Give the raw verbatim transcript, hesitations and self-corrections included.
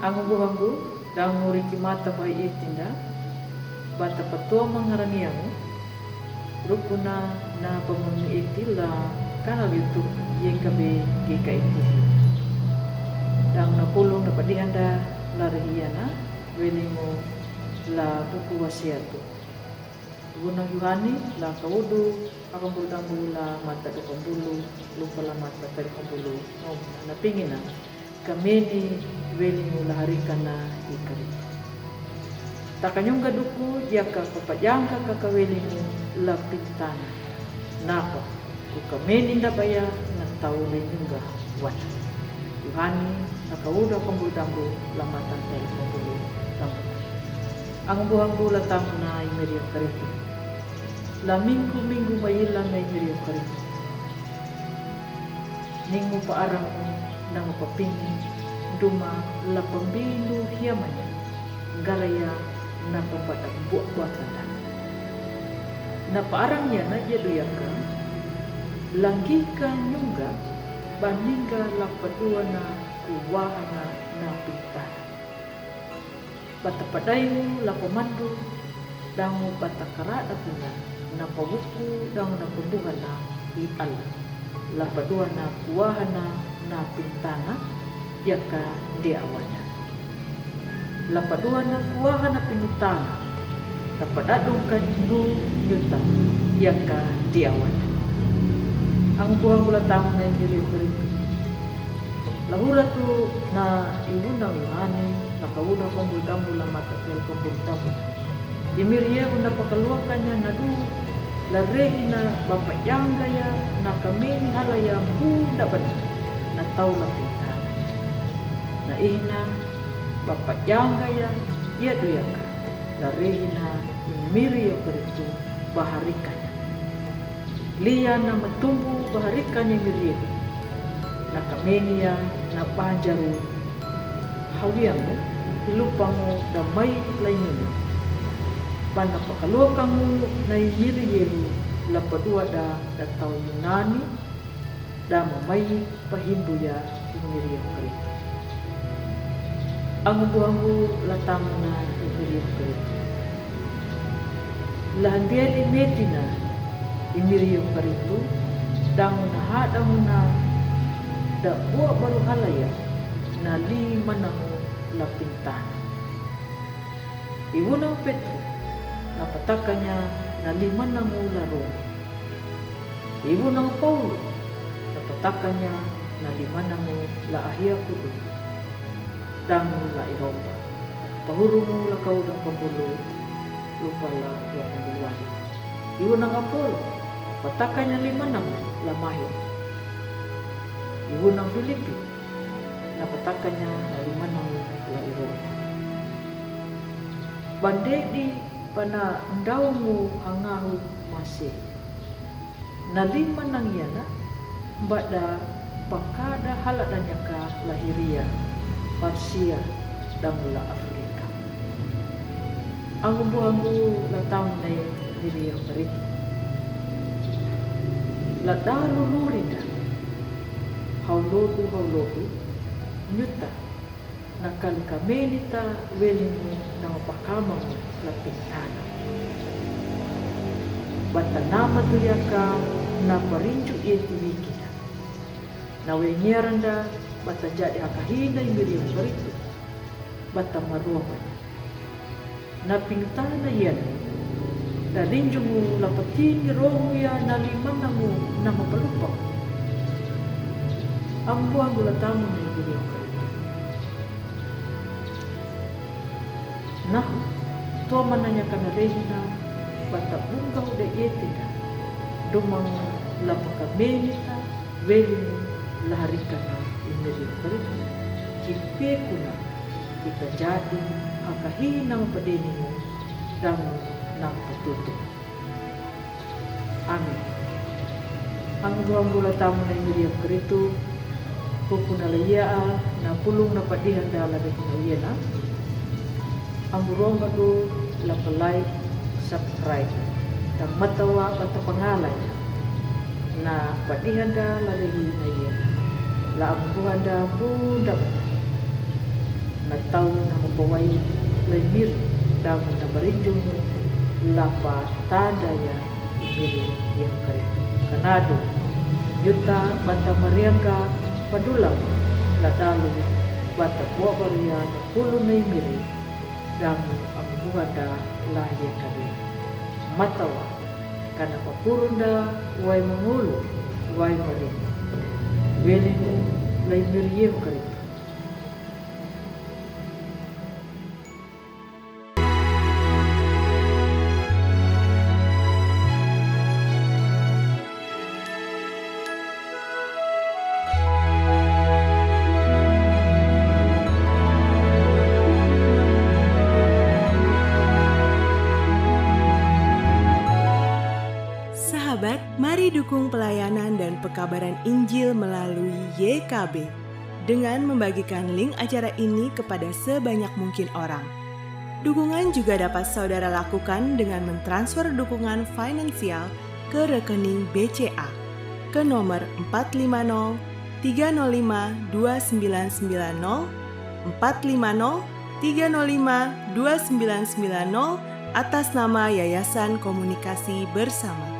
Angu buhangu, dangu riki mata bai itinda, bata patua mangarani angu, rukuna na pamunu iti la kanal YouTube Y K B G K I T V. Dangu na pulung na padihanda la rehiana, welingu la buku wasiatu. Vunau Yohani la kaudu, akambulu dambu la mata dua pambulu, lupa la mata tari pambulu, oh, na pingina, kameni welingu la harikana i Karitu. Takanyunga duku, yaka papayanga kaka welingu la pintana. Napa, ku kameni ndabaya na tau lenyunga wana. Yohani, akaudu akambulu dambu la mata tari pambulu dambu. Angu buhangu la tamuna i Miriam Karitu. La minggu-minggu maila na i Miriam Karitu. Ningu pa arangu nangu papingi duma la pambinu hiamanya garaya na papada buak-buak tanda. Na pa arang yana yadu yaka langika nyunga baninga la paduana kuwahana na pintana. Bata padaingu la pamandu, dangu bata karada kuna, na pabuku dangu na pabuhana i Allah. La paduana kuwahana na pintana, yaka diawana. La paduana kuwahana pintana, la padadungka nu nyuta, yaka diawana. Angu buhangu la tamuna i Miriam Karitu. La huratu na i vunau Yohani, la kaudu akambulu dambu la mata tari pambulu dambu. I Miriam na pakaluakanya na du, la rehina bapayangaya na kameni halaya bunda bana, na tau la pintana. Na ihina bapayangaya yadu yaka, la rehina i Miriam Karitu baharikana. Lia na matumbu baharikanya i Miriam. Na kamenia na banjaru hawiangu, ilupangu da mai lainina. Bana pakaluakangu na i Miriam la paduada da tau Yunani, da mamai pahimbuya i Miriam Karitu. Angu buhangu la tamuna i Miriam Karitu. La handiali metina i Miriam Karitu, dangu na hadamuna da buak baru halaya na limanangu la pintana. I vunau Petru, na patakanya na limanangu la Roma. I vunau Paulu, na patakanya na limanangu la Ahiakudu. Dangu la Europa. Pahurungu la kaudu akambulu, lupa la dua pambulu walu. I vunau Apolo, patakanya limanangu la Mahir. I vunau Filipi, na patakanya na limanangu la Europa. Bandedi pana ndaungu hangahu masi. Na limanangu yana bada pakada haladanyaka la Hiria, Parsia, dangu la Afrika. Angu buhangu la tamuna i Miriam Karitu. La dalu lurinda hau lodu hau lodu nyuta. Na kali kamenita welingu na mapakamamu la pintana. Bata namatu yaka na parinju eti wikina. Na wengiaranda bata jadi hakahina i Miriam Karitu. Bata maruamana. Na pintana yana, na rinjungu la patini rohuya na limanangu na mapalupa. Angu buhangu la tamuna i Miriam Karitu. Nahu, tua mananya kana rehina, bata bunga uda etida, domangu la pakamenita, welingu la harikana i Miriam Karitu. Kipekuna, ita jadi hakahina mapadeningu, dangu na patutu. Amin. Angu buhangu la tamuna i Miriam Karitu, hukuna la iyaa, na pulung na padihanda la dekuna uyena. Angu romba du la palai, subscribe, ta matawa bata pangalai. Na padihanda la rehi na uyena. La angu buhanda bunda bata. Tau na mapawai lai miri, dau na marinjung lapa tanda ya miri yang kare. Kanadu, yuta bata marianga padulang la dalu bata buah baria na pulu nei miri, damu ang buhanda la ya kabe. Matawa, kana papurunda wai mangulu, wai maringa. Welinu lai miri yang kare. Sahabat, mari dukung pelayanan dan pekabaran Injil melalui Y K B dengan membagikan link acara ini kepada sebanyak mungkin orang. Dukungan juga dapat saudara lakukan dengan mentransfer dukungan finansial ke rekening B C A ke nomor empat lima nol tiga nol lima dua sembilan sembilan nol, empat lima nol tiga nol lima dua sembilan sembilan nol, atas nama Yayasan Komunikasi Bersama.